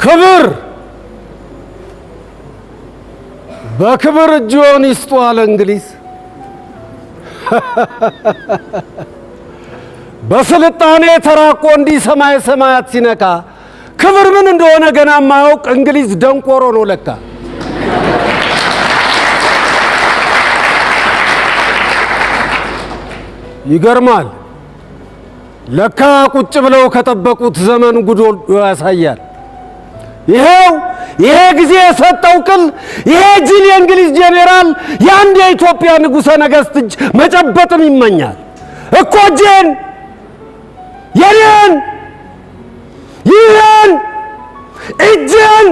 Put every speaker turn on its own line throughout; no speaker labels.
ክብር በክብር እጅዎን ይስጡ አለ እንግሊዝ። በስልጣኔ ተራቆ እንዲህ ሰማይ ሰማያት ሲነካ ክብር ምን እንደሆነ ገና የማያውቅ እንግሊዝ ደንቆሮ ነው ለካ። ይገርማል። ለካ ቁጭ ብለው ከጠበቁት ዘመን ጉዶ ያሳያል። ይሄው ይሄ ጊዜ የሰጠው ቅል፣ ይሄ ጅል የእንግሊዝ ጄኔራል የአንድ የኢትዮጵያ ንጉሠ ነገሥት እጅ መጨበጥም ይመኛል እኮ። እጄን፣ የኔን፣ ይህን እጄን።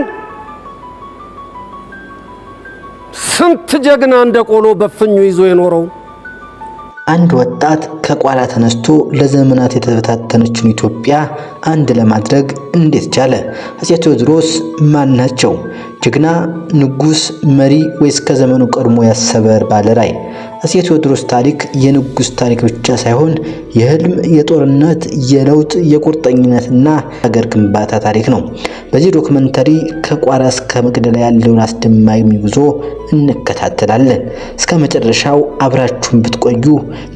ስንት ጀግና እንደ ቆሎ በፍኙ ይዞ የኖረው።
አንድ ወጣት ከቋራ ተነስቶ ለዘመናት የተበታተነችውን ኢትዮጵያ አንድ ለማድረግ እንዴት ቻለ? አፄ ቴዎድሮስ ማን ናቸው? ጀግና ንጉስ፣ መሪ ወይስ ከዘመኑ ቀድሞ ያሰበ ባለራዕይ? አፄ ቴዎድሮስ ታሪክ የንጉስ ታሪክ ብቻ ሳይሆን የህልም፣ የጦርነት፣ የለውጥ፣ የቁርጠኝነትና ሀገር ግንባታ ታሪክ ነው። በዚህ ዶክመንተሪ ከቋራ እስከ መቅደላ ያለውን አስደማሚ ጉዞ እንከታተላለን። እስከ መጨረሻው አብራችሁን ብትቆዩ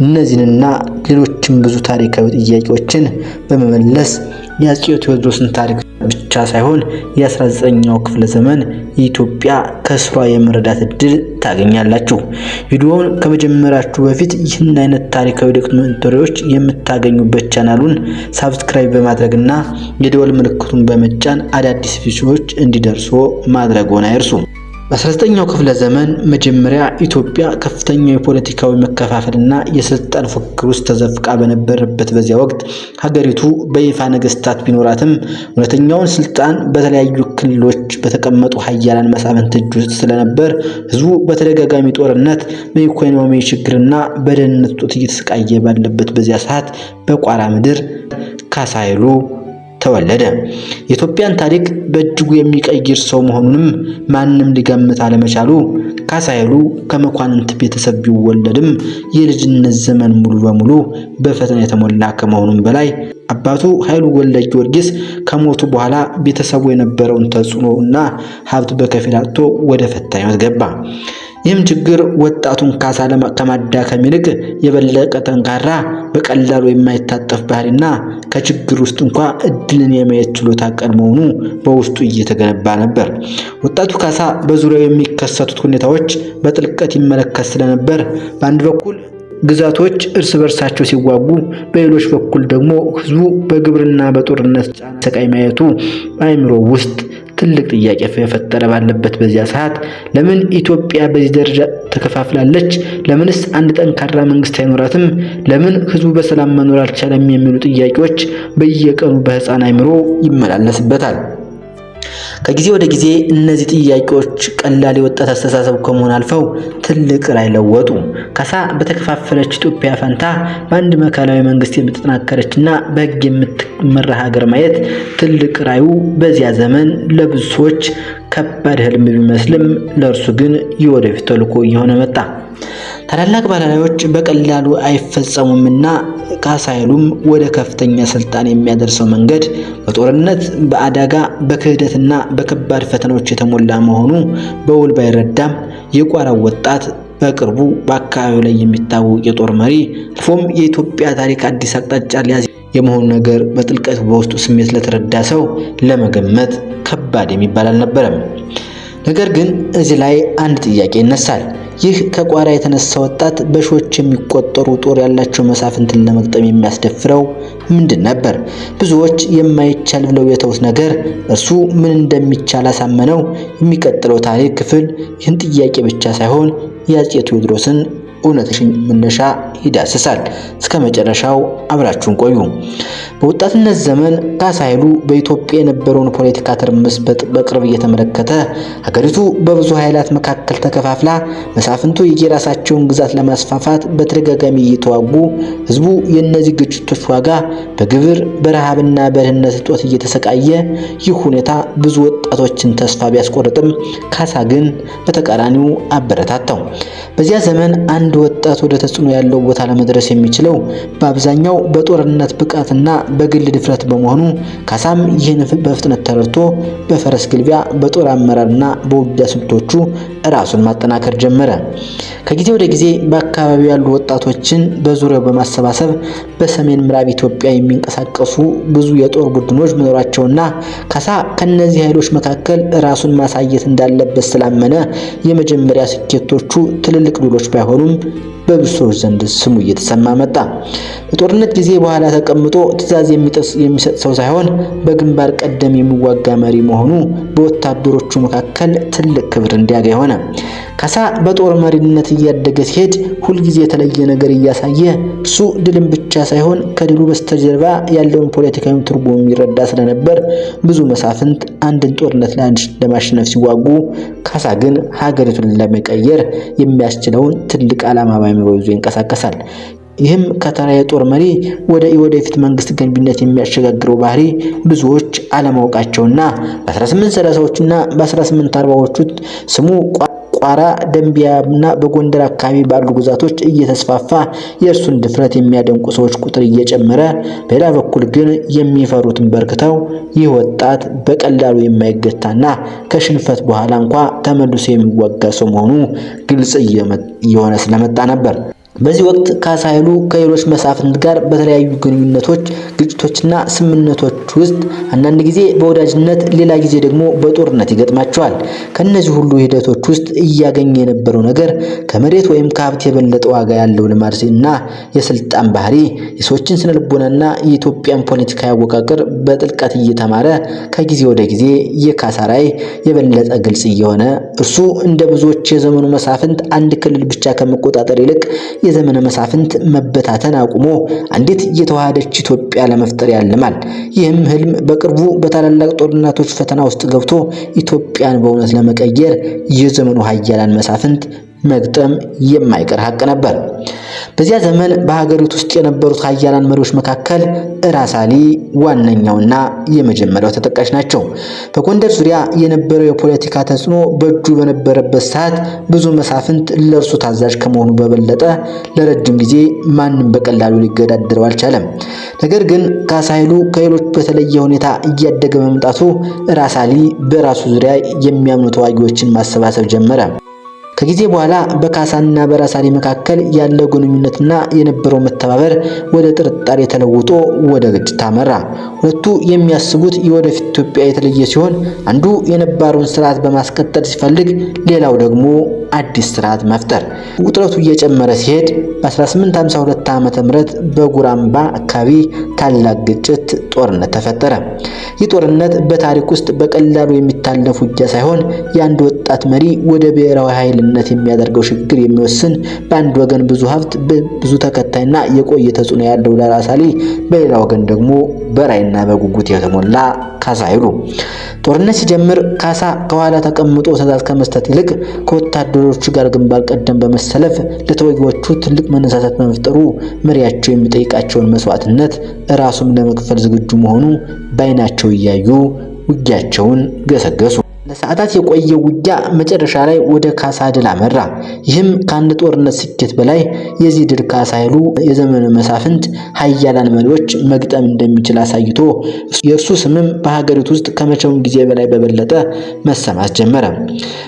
እነዚህንና ሌሎችን ብዙ ታሪካዊ ጥያቄዎችን በመመለስ የአፄ ቴዎድሮስን ታሪክ ብቻ ሳይሆን የ19ኛው ክፍለ ዘመን የኢትዮጵያ ከስሯ የመረዳት እድል ታገኛላችሁ። ቪዲዮውን ከመጀመራችሁ በፊት ይህን አይነት ታሪካዊ ዶክመንተሪዎች የምታገኙበት ቻናሉን subscribe በማድረግና የደወል ምልክቱን በመጫን አዳዲስ ቪዲዮዎች እንዲደርሱ ማድረግዎን አይርሱ። በ19ኛው ክፍለ ዘመን መጀመሪያ ኢትዮጵያ ከፍተኛ የፖለቲካዊ መከፋፈልና የስልጣን ፉክክር ውስጥ ተዘፍቃ በነበረበት በዚያ ወቅት ሀገሪቱ በይፋ ነገስታት ቢኖራትም እውነተኛውን ስልጣን በተለያዩ ክልሎች በተቀመጡ ሀያላን መሳፍንት እጅ ውስጥ ስለነበር ህዝቡ በተደጋጋሚ ጦርነት፣ በኢኮኖሚ ችግርና በደህንነት እጦት እየተሰቃየ ባለበት በዚያ ሰዓት በቋራ ምድር ካሳ ኃይሉ ተወለደ። የኢትዮጵያን ታሪክ በእጅጉ የሚቀይር ሰው መሆኑንም ማንም ሊገምት አለመቻሉ ካሳ ኃይሉ ከመኳንንት ቤተሰብ ቢወለድም የልጅነት ዘመን ሙሉ በሙሉ በፈተና የተሞላ ከመሆኑም በላይ አባቱ ኃይሉ ወልደ ጊዮርጊስ ከሞቱ በኋላ ቤተሰቡ የነበረውን ተጽዕኖ እና ሀብት በከፊል አጥቶ ወደ ፈታኝ ሕይወት ገባ። ይህም ችግር ወጣቱን ካሳ ከማዳከም ይልቅ የበለጠ ጠንካራ፣ በቀላሉ የማይታጠፍ ባህሪና ከችግር ውስጥ እንኳ እድልን የማየት ችሎታ ቀድሞውኑ በውስጡ እየተገነባ ነበር። ወጣቱ ካሳ በዙሪያው የሚከሰቱት ሁኔታዎች በጥልቀት ይመለከት ስለነበር በአንድ በኩል ግዛቶች እርስ በርሳቸው ሲዋጉ፣ በሌሎች በኩል ደግሞ ህዝቡ በግብርና በጦርነት ጫና ሰቃይ ማየቱ በአእምሮ ውስጥ ትልቅ ጥያቄ የፈጠረ ባለበት በዚያ ሰዓት ለምን ኢትዮጵያ በዚህ ደረጃ ተከፋፍላለች? ለምንስ አንድ ጠንካራ መንግስት አይኖራትም? ለምን ህዝቡ በሰላም መኖር አልቻለም? የሚሉ ጥያቄዎች በየቀኑ በህፃን አእምሮ ይመላለስበታል። ከጊዜ ወደ ጊዜ እነዚህ ጥያቄዎች ቀላል የወጣት አስተሳሰብ ከመሆን አልፈው ትልቅ ራዕይ ለወጡ። ካሳ በተከፋፈለች ኢትዮጵያ ፈንታ በአንድ ማዕከላዊ መንግስት የምትጠናከረችና በሕግ የምትመራ ሀገር ማየት ትልቅ ራዕዩ በዚያ ዘመን ለብዙ ሰዎች ከባድ ህልም ቢመስልም ለእርሱ ግን የወደፊት ተልዕኮ እየሆነ መጣ። ታላላቅ ባለራዕዮች በቀላሉ አይፈጸሙምና ካሳ ኃይሉም ወደ ከፍተኛ ስልጣን የሚያደርሰው መንገድ በጦርነት፣ በአደጋ፣ በክህደትና በከባድ ፈተናዎች የተሞላ መሆኑ በውል ባይረዳም የቋራው ወጣት በቅርቡ በአካባቢው ላይ የሚታወቅ የጦር መሪ አልፎም የኢትዮጵያ ታሪክ አዲስ አቅጣጫ ሊያዝ የመሆኑ ነገር በጥልቀት በውስጡ ስሜት ለተረዳ ሰው ለመገመት ከባድ የሚባል አልነበረም። ነገር ግን እዚህ ላይ አንድ ጥያቄ ይነሳል። ይህ ከቋራ የተነሳ ወጣት በሺዎች የሚቆጠሩ ጦር ያላቸው መሳፍንትን ለመግጠም የሚያስደፍረው ምንድን ነበር? ብዙዎች የማይቻል ብለው የተውት ነገር እርሱ ምን እንደሚቻል አሳመነው። የሚቀጥለው ታሪክ ክፍል ይህን ጥያቄ ብቻ ሳይሆን የአፄ ቴዎድሮስን እውነተኛ መነሻ ይዳስሳል። እስከ መጨረሻው አብራችሁን ቆዩ። በወጣትነት ዘመን ካሳ ኃይሉ በኢትዮጵያ የነበረውን ፖለቲካ ትርምስ በቅርብ እየተመለከተ ሀገሪቱ በብዙ ኃይላት መካከል ተከፋፍላ መሳፍንቱ የየራሳቸውን ግዛት ለማስፋፋት በተደጋጋሚ እየተዋጉ ህዝቡ የእነዚህ ግጭቶች ዋጋ በግብር፣ በረሃብና በድህነት እጦት እየተሰቃየ፣ ይህ ሁኔታ ብዙ ወጣቶችን ተስፋ ቢያስቆርጥም ካሳ ግን በተቃራኒው አበረታታው። በዚያ ዘመን አንድ ወጣት ወደ ተጽዕኖ ያለው ቦታ ለመድረስ የሚችለው በአብዛኛው በጦርነት ብቃትና በግል ድፍረት በመሆኑ ካሳም ይህን በፍጥነት ተረድቶ በፈረስ ግልቢያ፣ በጦር አመራርና በውጊያ ስልቶቹ ራሱን ማጠናከር ጀመረ። ከጊዜ ወደ ጊዜ በአካባቢው ያሉ ወጣቶችን በዙሪያው በማሰባሰብ በሰሜን ምዕራብ ኢትዮጵያ የሚንቀሳቀሱ ብዙ የጦር ቡድኖች መኖራቸውና ካሳ ከነዚህ ኃይሎች መካከል ራሱን ማሳየት እንዳለበት ስላመነ የመጀመሪያ ስኬቶቹ ትልልቅ ድሎች ባይሆኑም በብዙ ሰዎች ዘንድ ስሙ እየተሰማ መጣ። በጦርነት ጊዜ በኋላ ተቀምጦ ትዕዛዝ የሚሰጥ ሰው ሳይሆን በግንባር ቀደም የሚዋጋ መሪ መሆኑ በወታደሮቹ መካከል ትልቅ ክብር እንዲያገኝ ሆነ። ካሳ በጦር መሪነት እያደገ ሲሄድ ሁልጊዜ የተለየ ነገር እያሳየ እሱ ድልን ብቻ ሳይሆን ከድሉ በስተጀርባ ያለውን ፖለቲካዊ ትርጉም የሚረዳ ስለነበር ብዙ መሳፍንት አንድን ጦርነት ለማሸነፍ ሲዋጉ፣ ካሳ ግን ሀገሪቱን ለመቀየር የሚያስችለውን ትልቅ ዓላማ በአእምሮው ይዞ ይንቀሳቀሳል። ይህም ከተራ የጦር መሪ ወደ የወደፊት መንግስት ገንቢነት የሚያሸጋግረው ባህሪ ብዙዎች አለማወቃቸውና በ1830ዎቹና በ1840ዎቹ ስሙ ቋራ፣ ደንቢያና በጎንደር አካባቢ ባሉ ግዛቶች እየተስፋፋ የእርሱን ድፍረት የሚያደንቁ ሰዎች ቁጥር እየጨመረ፣ በሌላ በኩል ግን የሚፈሩትን በርክተው ይህ ወጣት በቀላሉ የማይገታና ከሽንፈት በኋላ እንኳ ተመልሶ የሚዋጋ ሰው መሆኑ ግልጽ እየሆነ ስለመጣ ነበር። በዚህ ወቅት ካሳ ኃይሉ ከሌሎች መሳፍንት ጋር በተለያዩ ግንኙነቶች፣ ግጭቶችና ስምምነቶች ውስጥ አንዳንድ ጊዜ በወዳጅነት ሌላ ጊዜ ደግሞ በጦርነት ይገጥማቸዋል። ከእነዚህ ሁሉ ሂደቶች ውስጥ እያገኘ የነበረው ነገር ከመሬት ወይም ከሀብት የበለጠ ዋጋ ያለው ልማድ እና የስልጣን ባህሪ፣ የሰዎችን ስነልቦናና የኢትዮጵያን ፖለቲካዊ አወቃቀር በጥልቀት እየተማረ ከጊዜ ወደ ጊዜ የካሳ ራዕይ የበለጠ ግልጽ እየሆነ እርሱ እንደ ብዙዎች የዘመኑ መሳፍንት አንድ ክልል ብቻ ከመቆጣጠር ይልቅ የዘመነ መሳፍንት መበታተን አቁሞ አንዲት የተዋሃደች ኢትዮጵያ ለመፍጠር ያልማል። ይህም ህልም በቅርቡ በታላላቅ ጦርነቶች ፈተና ውስጥ ገብቶ ኢትዮጵያን በእውነት ለመቀየር የዘመኑ ሀያላን መሳፍንት መግጠም የማይቀር ሀቅ ነበር። በዚያ ዘመን በሀገሪቱ ውስጥ የነበሩት ሀያላን መሪዎች መካከል ራስ አሊ ዋነኛውና የመጀመሪያው ተጠቃሽ ናቸው። በጎንደር ዙሪያ የነበረው የፖለቲካ ተጽዕኖ በእጁ በነበረበት ሰዓት ብዙ መሳፍንት ለእርሱ ታዛዥ ከመሆኑ በበለጠ ለረጅም ጊዜ ማንም በቀላሉ ሊገዳደረው አልቻለም። ነገር ግን ካሳ ኃይሉ ከሌሎች በተለየ ሁኔታ እያደገ በመምጣቱ ራስ አሊ በራሱ ዙሪያ የሚያምኑ ተዋጊዎችን ማሰባሰብ ጀመረ። ከጊዜ በኋላ በካሳና በራስ አሊ መካከል ያለው ግንኙነትና የነበረው መተባበር ወደ ጥርጣሬ ተለውጦ ወደ ግጭት አመራ። ሁለቱ የሚያስቡት የወደፊት ኢትዮጵያ የተለየ ሲሆን፣ አንዱ የነባሩን ስርዓት በማስቀጠል ሲፈልግ፣ ሌላው ደግሞ አዲስ ስርዓት መፍጠር። ውጥረቱ እየጨመረ ሲሄድ በ1852 ዓ.ም በጉራምባ አካባቢ ታላቅ ግጭት ጦርነት ተፈጠረ። ይህ ጦርነት በታሪክ ውስጥ በቀላሉ የሚታለፍ ውጊያ ሳይሆን የአንድ ወጣት መሪ ወደ ብሔራዊ ኃይልነት የሚያደርገው ሽግግር የሚወስን፣ በአንድ ወገን ብዙ ሀብት፣ ብዙ ተከታይና የቆየ ተጽዕኖ ያለው ለራስ አሊ፣ በሌላ ወገን ደግሞ በራዕይና በጉጉት የተሞላ ካሳ ኃይሉ። ጦርነት ሲጀምር ካሳ ከኋላ ተቀምጦ ትዕዛዝ ከመስጠት ይልቅ ከወታደሮቹ ጋር ግንባር ቀደም በመሰለፍ ለተዋጊዎቹ ትልቅ መነሳሳት በመፍጠሩ መሪያቸው የሚጠይቃቸውን መስዋዕትነት ራሱም ለመክፈል ዝግጁ መሆኑ በዓይናቸው እያዩ ውጊያቸውን ገሰገሱ። ለሰዓታት የቆየው ውጊያ መጨረሻ ላይ ወደ ካሳ ድል አመራ። ይህም ከአንድ ጦርነት ስኬት በላይ የዚህ ድል ካሳ ኃይሉ የዘመነ መሳፍንት ሀያላን መሪዎች መግጠም እንደሚችል አሳይቶ የእርሱ ስምም በሀገሪቱ ውስጥ ከመቼውም ጊዜ በላይ በበለጠ መሰማት ጀመረ።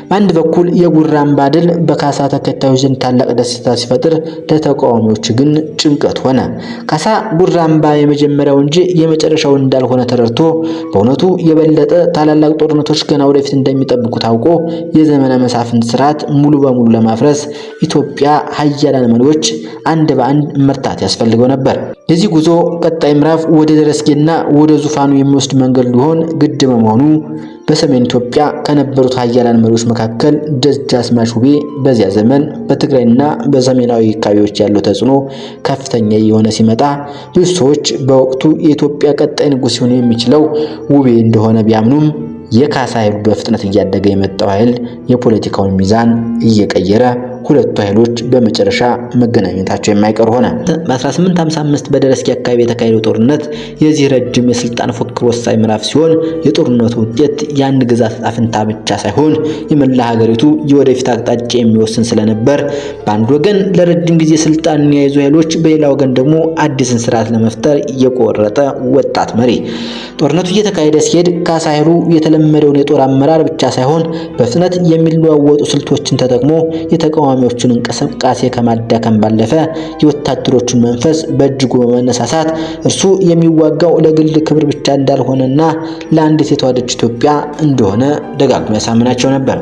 በአንድ በኩል የጉራምባ ድል በካሳ ተከታዮች ዘንድ ታላቅ ደስታ ሲፈጥር፣ ለተቃዋሚዎች ግን ጭንቀት ሆነ። ካሳ ጉራምባ የመጀመሪያው እንጂ የመጨረሻው እንዳልሆነ ተረድቶ በእውነቱ የበለጠ ታላላቅ ጦርነቶች ገና ወደፊት እንደሚጠብቁ ታውቆ የዘመነ መሳፍንት ስርዓት ሙሉ በሙሉ ለማፍረስ ኢትዮጵያ ሀያላን መሪዎች አንድ በአንድ መርታት ያስፈልገው ነበር። የዚህ ጉዞ ቀጣይ ምዕራፍ ወደ ደረስጌና ወደ ዙፋኑ የሚወስድ መንገድ ሊሆን ግድ በመሆኑ በሰሜን ኢትዮጵያ ከነበሩት ሀያላን መሪዎች መካከል ደጃዝማች ውቤ በዚያ ዘመን በትግራይና በሰሜናዊ አካባቢዎች ያለው ተጽዕኖ ከፍተኛ የሆነ ሲመጣ ብዙ ሰዎች በወቅቱ የኢትዮጵያ ቀጣይ ንጉሥ ሊሆን የሚችለው ውቤ እንደሆነ ቢያምኑም የካሳ ኃይሉ በፍጥነት እያደገ የመጣው ኃይል የፖለቲካውን ሚዛን እየቀየረ ሁለቱ ኃይሎች በመጨረሻ መገናኘታቸው የማይቀር ሆነ። በ1855 በደረስጌ አካባቢ የተካሄደው ጦርነት የዚህ ረጅም የስልጣን ፉክክር ወሳኝ ምዕራፍ ሲሆን የጦርነቱ ውጤት የአንድ ግዛት ዕጣ ፈንታ ብቻ ሳይሆን የመላ ሀገሪቱ የወደፊት አቅጣጫ የሚወስን ስለነበር በአንድ ወገን ለረጅም ጊዜ ስልጣን የያዙ ኃይሎች፣ በሌላ ወገን ደግሞ አዲስን ስርዓት ለመፍጠር የቆረጠ ወጣት መሪ። ጦርነቱ እየተካሄደ ሲሄድ ካሳ ኃይሉ የተለመደውን የጦር አመራር ብቻ ሳይሆን በፍጥነት የሚለዋወጡ ስልቶችን ተጠቅሞ የተቃዋሚዎቹን እንቅስቃሴ ከማዳከም ባለፈ የወታደሮቹን መንፈስ በእጅጉ በመነሳሳት እርሱ የሚዋጋው ለግል ክብር ብቻ እንዳልሆነና ለአንዲት የተዋደች ኢትዮጵያ እንደሆነ ደጋግሞ ያሳምናቸው ነበር።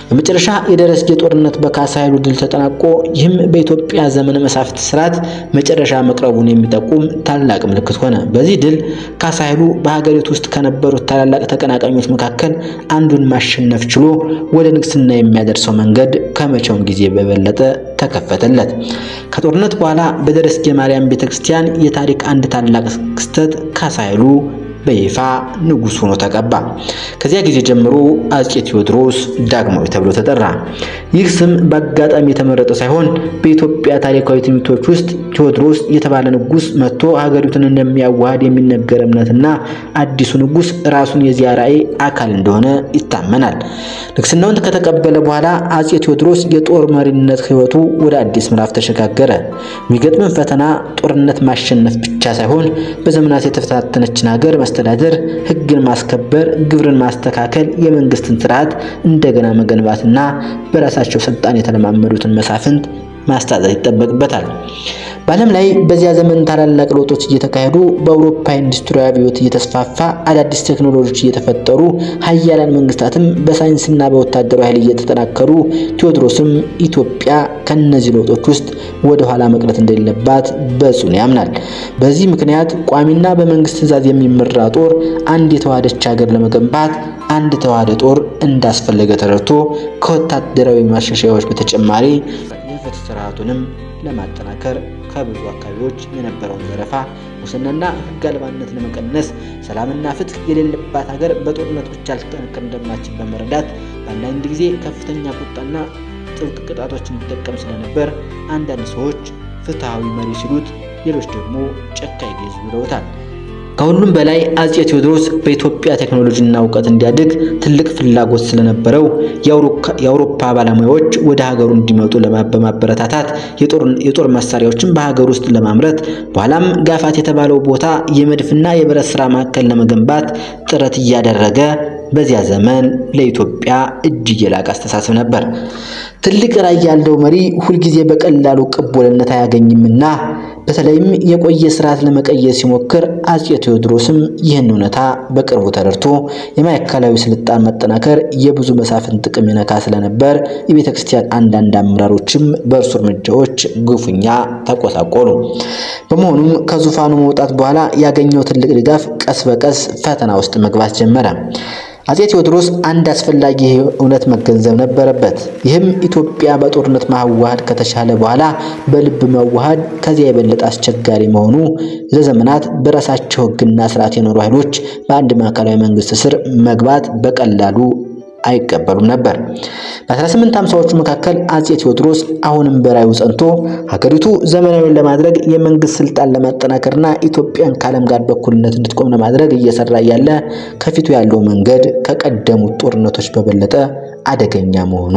በመጨረሻ የደረስጌ ጦርነት በካሳ ኃይሉ ድል ተጠናቆ ይህም በኢትዮጵያ ዘመነ መሳፍንት ስርዓት መጨረሻ መቅረቡን የሚጠቁም ታላቅ ምልክት ሆነ። በዚህ ድል ካሳ ኃይሉ በሀገሪቱ ውስጥ ከነበሩት ታላላቅ ተቀናቃኞች መካከል አንዱን ማሸነፍ ችሎ ወደ ንግስና የሚያደርሰው መንገድ ከመቼውም ጊዜ በበለጠ ተከፈተለት። ከጦርነት በኋላ በደረስጌ ማርያም ቤተክርስቲያን የታሪክ አንድ ታላቅ ክስተት ካሳ ኃይሉ በይፋ ንጉሥ ሆኖ ተቀባ። ከዚያ ጊዜ ጀምሮ አፄ ቴዎድሮስ ዳግማዊ ተብሎ ተጠራ። ይህ ስም በአጋጣሚ የተመረጠ ሳይሆን በኢትዮጵያ ታሪካዊ ትንቢቶች ውስጥ ቴዎድሮስ የተባለ ንጉሥ መጥቶ ሀገሪቱን እንደሚያዋህድ የሚነገር እምነትና አዲሱ ንጉሥ ራሱን የዚያ ራዕይ አካል እንደሆነ ይታመናል። ንግስናውን ከተቀበለ በኋላ አፄ ቴዎድሮስ የጦር መሪነት ሕይወቱ ወደ አዲስ ምዕራፍ ተሸጋገረ። የሚገጥምን ፈተና ጦርነት ማሸነፍ ብቻ ሳይሆን በዘመናት የተፈታተነችን ሀገር ማስተዳደር፣ ሕግን ማስከበር፣ ግብርን ማስተካከል፣ የመንግስትን ስርዓት እንደገና መገንባትና በራሳቸው ስልጣን የተለማመዱትን መሳፍንት ማስታጠቅ ይጠበቅበታል። በዓለም ላይ በዚያ ዘመን ታላላቅ ለውጦች እየተካሄዱ፣ በአውሮፓ ኢንዱስትሪ አብዮት እየተስፋፋ፣ አዳዲስ ቴክኖሎጂዎች እየተፈጠሩ፣ ሀያላን መንግስታትም በሳይንስና በወታደራዊ ኃይል እየተጠናከሩ፣ ቴዎድሮስም ኢትዮጵያ ከነዚህ ለውጦች ውስጥ ወደ ኋላ መቅረት እንደሌለባት በጽኑ ያምናል። በዚህ ምክንያት ቋሚና በመንግስት ትዕዛዝ የሚመራ ጦር አንድ የተዋሃደች ሀገር ለመገንባት አንድ የተዋሃደ ጦር እንዳስፈለገ ተረድቶ ከወታደራዊ ማሻሻያዎች በተጨማሪ የፍትህ ስርዓቱንም ለማጠናከር ከብዙ አካባቢዎች የነበረውን ዘረፋ፣ ሙስናና ሕግ አልባነት ለመቀነስ ሰላምና ፍትህ የሌለባት ሀገር በጦርነት ብቻ ልትጠነክር እንደማትችል በመረዳት በአንዳንድ ጊዜ ከፍተኛ ቁጣና ጥብቅ ቅጣቶችን ይጠቀም ስለነበር አንዳንድ ሰዎች ፍትሐዊ መሪ ሲሉት፣ ሌሎች ደግሞ ጨካኝ ገዥ ብለውታል። ከሁሉም በላይ አፄ ቴዎድሮስ በኢትዮጵያ ቴክኖሎጂና እውቀት እንዲያድግ ትልቅ ፍላጎት ስለነበረው የአውሮፓ ባለሙያዎች ወደ ሀገሩ እንዲመጡ በማበረታታት የጦር መሳሪያዎችን በሀገር ውስጥ ለማምረት በኋላም ጋፋት የተባለው ቦታ የመድፍና የብረት ስራ ማዕከል ለመገንባት ጥረት እያደረገ በዚያ ዘመን ለኢትዮጵያ እጅግ የላቀ አስተሳሰብ ነበር። ትልቅ ራዕይ ያለው መሪ ሁልጊዜ በቀላሉ ቅቡልነት አያገኝምና በተለይም የቆየ ስርዓት ለመቀየር ሲሞክር አፄ ቴዎድሮስም ይህን እውነታ በቅርቡ ተረድቶ የማዕከላዊ ስልጣን መጠናከር የብዙ መሳፍንት ጥቅም ይነካ ስለነበር የቤተ ክርስቲያን አንዳንድ አመራሮችም በእርሱ እርምጃዎች ግፉኛ ተቆሳቆሉ። በመሆኑም ከዙፋኑ መውጣት በኋላ ያገኘው ትልቅ ድጋፍ ቀስ በቀስ ፈተና ውስጥ መግባት ጀመረ። አፄ ቴዎድሮስ አንድ አስፈላጊ እውነት መገንዘብ ነበረበት። ይህም ኢትዮጵያ በጦርነት ማዋሃድ ከተቻለ በኋላ በልብ መዋሃድ ከዚያ የበለጠ አስቸጋሪ መሆኑ፣ ለዘመናት በራሳቸው ሕግና ስርዓት የኖሩ ኃይሎች በአንድ ማዕከላዊ መንግስት ስር መግባት በቀላሉ አይቀበሉም ነበር። በ1850ዎቹ መካከል አፄ ቴዎድሮስ አሁንም በራዕዩ ጸንቶ ሀገሪቱ ዘመናዊን ለማድረግ የመንግስት ስልጣን ለማጠናከርና ኢትዮጵያን ከዓለም ጋር በእኩልነት እንድትቆም ለማድረግ እየሰራ እያለ ከፊቱ ያለው መንገድ ከቀደሙት ጦርነቶች በበለጠ አደገኛ መሆኑ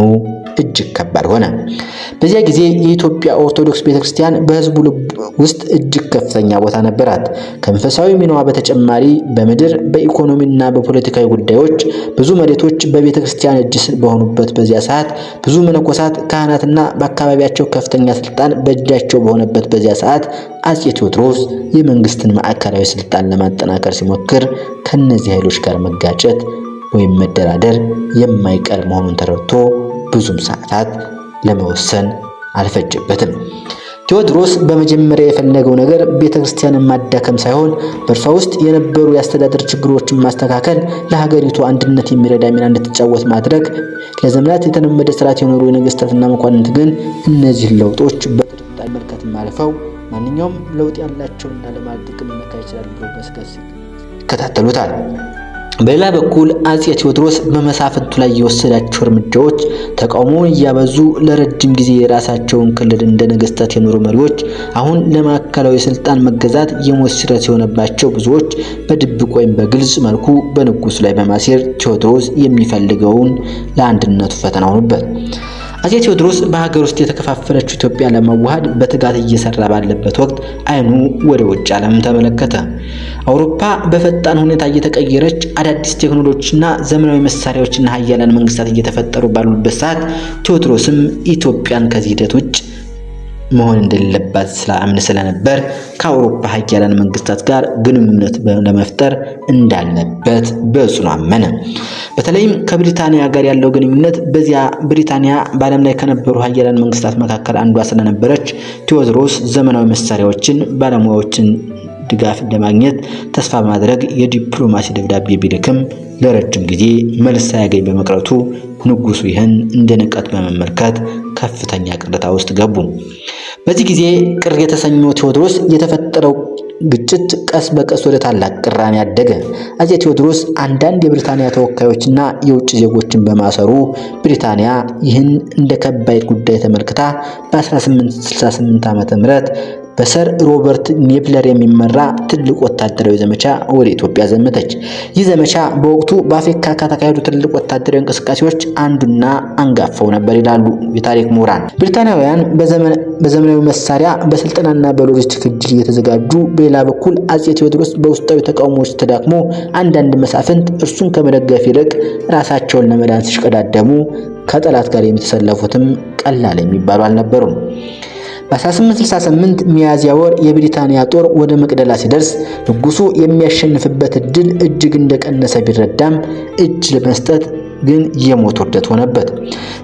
እጅግ ከባድ ሆነ። በዚያ ጊዜ የኢትዮጵያ ኦርቶዶክስ ቤተክርስቲያን በሕዝቡ ልብ ውስጥ እጅግ ከፍተኛ ቦታ ነበራት። ከመንፈሳዊ ሚናዋ በተጨማሪ በምድር በኢኮኖሚና በፖለቲካዊ ጉዳዮች ብዙ መሬቶች በቤተክርስቲያን እጅ በሆኑበት በዚያ ሰዓት፣ ብዙ መነኮሳት፣ ካህናትና በአካባቢያቸው ከፍተኛ ስልጣን በእጃቸው በሆነበት በዚያ ሰዓት አፄ ቴዎድሮስ የመንግስትን ማዕከላዊ ስልጣን ለማጠናከር ሲሞክር ከነዚህ ኃይሎች ጋር መጋጨት ወይም መደራደር የማይቀር መሆኑን ተረድቶ ብዙም ሰዓታት ለመወሰን አልፈጀበትም። ቴዎድሮስ በመጀመሪያ የፈለገው ነገር ቤተክርስቲያንን ማዳከም ሳይሆን በእርሷ ውስጥ የነበሩ የአስተዳደር ችግሮችን ማስተካከል፣ ለሀገሪቱ አንድነት የሚረዳ ሚና እንድትጫወት ማድረግ። ለዘመናት የተለመደ ስርዓት የኖሩ የነገስታትና መኳንንት ግን እነዚህን ለውጦች በጥርጣሬ መልከትም አልፈው ማንኛውም ለውጥ ያላቸውና ለማለት ጥቅም ሊነካ ይችላል ብሎ በስጋት ይከታተሉታል። በሌላ በኩል አጼ ቴዎድሮስ በመሳፍንቱ ላይ የወሰዳቸው እርምጃዎች ተቃውሞውን እያበዙ ለረጅም ጊዜ የራሳቸውን ክልል እንደ ነገስታት የኖሩ መሪዎች አሁን ለማዕከላዊ ስልጣን መገዛት የሞት ሽረት የሆነባቸው ብዙዎች በድብቅ ወይም በግልጽ መልኩ በንጉሱ ላይ በማሴር ቴዎድሮስ የሚፈልገውን ለአንድነቱ ፈተና ሆኑበት። አጼ ቴዎድሮስ በሀገር ውስጥ የተከፋፈለችው ኢትዮጵያ ለመዋሃድ በትጋት እየሰራ ባለበት ወቅት አይኑ ወደ ውጭ ዓለም ተመለከተ። አውሮፓ በፈጣን ሁኔታ እየተቀየረች፣ አዳዲስ ቴክኖሎጂና ዘመናዊ መሳሪያዎችና ሀያላን መንግስታት እየተፈጠሩ ባሉበት ሰዓት ቴዎድሮስም ኢትዮጵያን ከዚህ ሂደት ውጭ መሆን እንደሌለባት ስላምን ስለነበር ከአውሮፓ ሀያላን መንግስታት ጋር ግንኙነት ለመፍጠር እንዳለበት በጽኑ አመነ። በተለይም ከብሪታንያ ጋር ያለው ግንኙነት፣ በዚያ ብሪታንያ በዓለም ላይ ከነበሩ ሀያላን መንግስታት መካከል አንዷ ስለነበረች ቴዎድሮስ ዘመናዊ መሳሪያዎችን፣ ባለሙያዎችን ድጋፍ ለማግኘት ተስፋ በማድረግ የዲፕሎማሲ ደብዳቤ ቢልክም ለረጅም ጊዜ መልስ ሳያገኝ በመቅረቱ ንጉሱ ይህን እንደ ንቀት በመመልከት ከፍተኛ ቅሬታ ውስጥ ገቡ። በዚህ ጊዜ ቅር የተሰኘው ቴዎድሮስ የተፈጠረው ግጭት ቀስ በቀስ ወደ ታላቅ ቅራኔ አደገ። አፄ ቴዎድሮስ አንዳንድ የብሪታንያ ተወካዮችና የውጭ ዜጎችን በማሰሩ ብሪታንያ ይህን እንደ ከባድ ጉዳይ ተመልክታ በ1868 ዓ.ም በሰር ሮበርት ኔፕለር የሚመራ ትልቅ ወታደራዊ ዘመቻ ወደ ኢትዮጵያ ዘመተች። ይህ ዘመቻ በወቅቱ በአፍሪካ ከተካሄዱ ትልቅ ወታደራዊ እንቅስቃሴዎች አንዱና አንጋፋው ነበር ይላሉ የታሪክ ምሁራን። ብሪታንያውያን በዘመናዊ መሳሪያ፣ በስልጠናና በሎጂስቲክ እጅግ እየተዘጋጁ፣ በሌላ በኩል አጼ ቴዎድሮስ በውስጣዊ ተቃውሞዎች ተዳክሞ አንዳንድ መሳፍንት እርሱን ከመደገፍ ይልቅ ራሳቸውን ለመዳን ሲሽቀዳደሙ ከጠላት ጋር የሚተሰለፉትም ቀላል የሚባሉ አልነበሩም። በ1868 ሚያዝያ ወር የብሪታንያ ጦር ወደ መቅደላ ሲደርስ ንጉሱ የሚያሸንፍበት እድል እጅግ እንደቀነሰ ቢረዳም እጅ ለመስጠት ግን የሞት ውርደት ሆነበት።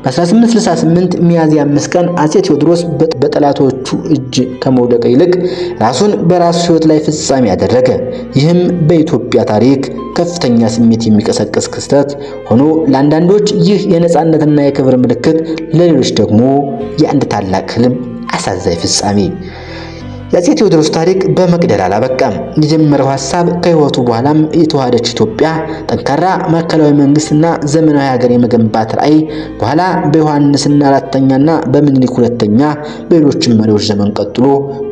በ1868 ሚያዝያ 5 ቀን አጼ ቴዎድሮስ በጠላቶቹ እጅ ከመውደቅ ይልቅ ራሱን በራሱ ሕይወት ላይ ፍጻሜ ያደረገ። ይህም በኢትዮጵያ ታሪክ ከፍተኛ ስሜት የሚቀሰቅስ ክስተት ሆኖ ለአንዳንዶች ይህ የነጻነትና የክብር ምልክት፣ ለሌሎች ደግሞ የአንድ ታላቅ ህልም አሳዛኝ ፍጻሜ። የአፄ ቴዎድሮስ ታሪክ በመቅደላ አላበቃም። የጀመረው ሀሳብ ከህይወቱ በኋላም የተዋሃደች ኢትዮጵያ፣ ጠንካራ ማዕከላዊ መንግስትና ዘመናዊ ሀገር የመገንባት ራዕይ በኋላ በዮሐንስና አራተኛና በምኒልክ ሁለተኛ በሌሎችም መሪዎች ዘመን ቀጥሎ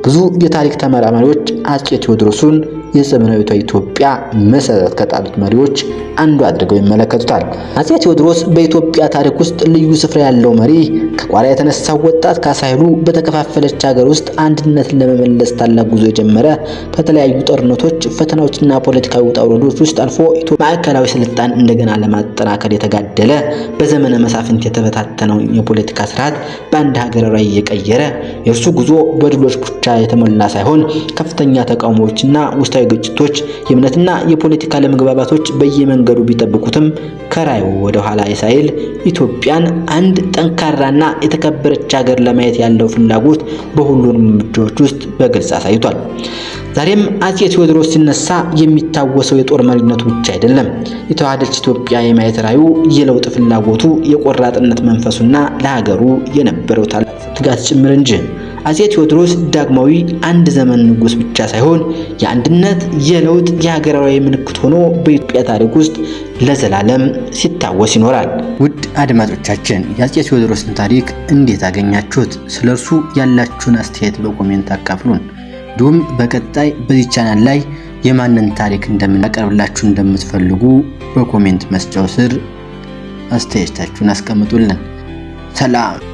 ብዙ የታሪክ ተመራማሪዎች አፄ ቴዎድሮስን የዘመናዊቷ ኢትዮጵያ መሰረት ከጣሉት መሪዎች አንዱ አድርገው ይመለከቱታል። አፄ ቴዎድሮስ በኢትዮጵያ ታሪክ ውስጥ ልዩ ስፍራ ያለው መሪ፣ ከቋራ የተነሳው ወጣት ካሳ ኃይሉ በተከፋፈለች ሀገር ውስጥ አንድነትን ለመመለስ ታላቅ ጉዞ የጀመረ፣ በተለያዩ ጦርነቶች፣ ፈተናዎችና ፖለቲካዊ ውጣ ውረዶች ውስጥ አልፎ ማዕከላዊ ስልጣን እንደገና ለማጠናከር የተጋደለ፣ በዘመነ መሳፍንት የተበታተነውን የፖለቲካ ስርዓት በአንድ ሀገር ላይ የቀየረ፣ የእርሱ ጉዞ በድሎች ብቻ የተሞላ ሳይሆን ከፍተኛ ተቃውሞዎችና ውስጣዊ ግጭቶች፣ የእምነትና የፖለቲካ አለመግባባቶች በየመንገዱ ቢጠብቁትም ከራዕዩ ወደ ኋላ ሳይል ኢትዮጵያን አንድ ጠንካራና የተከበረች ሀገር ለማየት ያለው ፍላጎት በሁሉም እርምጃዎች ውስጥ በግልጽ አሳይቷል። ዛሬም አፄ ቴዎድሮስ ሲነሳ የሚታወሰው የጦር መሪነቱ ብቻ አይደለም። የተዋሃደች ኢትዮጵያ የማየት ራዕዩ፣ የለውጥ ፍላጎቱ፣ የቆራጥነት መንፈሱና ለሀገሩ የነበረው ታላቅ ትጋት ጭምር እንጂ። አፄ ቴዎድሮስ ዳግማዊ አንድ ዘመን ንጉስ ብቻ ሳይሆን የአንድነት፣ የለውጥ፣ የሀገራዊ ምልክት ሆኖ በኢትዮጵያ ታሪክ ውስጥ ለዘላለም ሲታወስ ይኖራል። ውድ አድማጮቻችን፣ የአፄ ቴዎድሮስን ታሪክ እንዴት አገኛችሁት? ስለ እርሱ ያላችሁን አስተያየት በ comment አካፍሉን። እንዲሁም በቀጣይ በዚህ ቻናል ላይ የማንን ታሪክ እንደምናቀርብላችሁ እንደምትፈልጉ በ comment መስጫው ስር አስተያየታችሁን አስቀምጡልን። ሰላም።